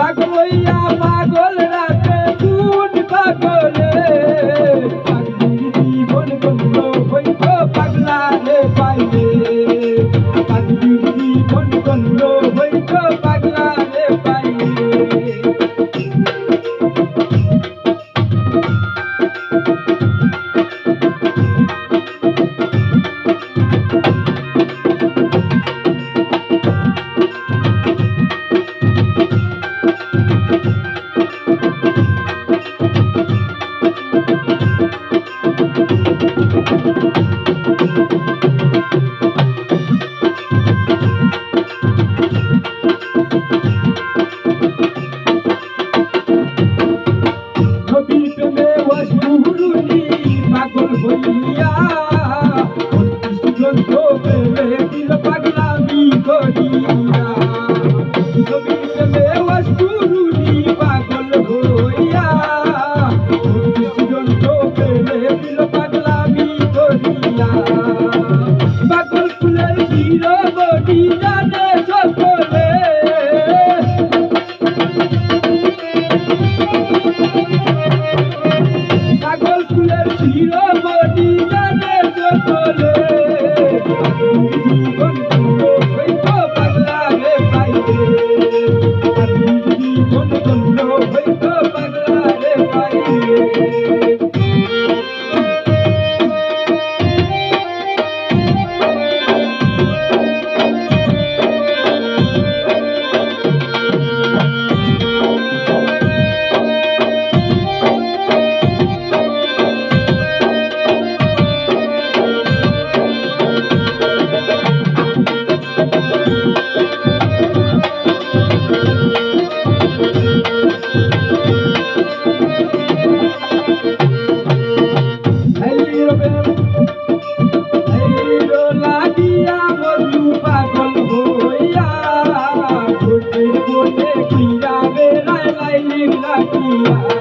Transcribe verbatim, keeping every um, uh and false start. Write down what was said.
পাগল হইয়া পাগল রাতে কোন পাগলে, পাগলির জীবন ধন্য হইতো পাগলারে পাইলে। পাগলির জীবন ধন্য হইতো পাগলারে পাইলে। নবীর প্রেমে ওয়াজ কুরুনি পাগল হইয়া, বত্রিশ গ্রন্থ প্রেমে দিল পাগলামি করিয়া। নবীর প্রেমে ওয়াজ কুরুনি পাগল হইয়া, বত্রিশ গ্রন্থ প্রেমে দিল পাগলামি করিয়া। পাগল ফুলের শিরোমণি জানে সকলে। পাগল ফুলের শিরোমণি জানে সকলে। জীবন ধন্য হইতো পাগলারে পাইলে। জীবন ধন্য হইতো পাগলারে পাইলে। লাগিয়া মজনু পাগল হইয়া, ঘুরতে ঘুরতে ঘুরিয়া বেড়ায় লাইলি লাগিয়া।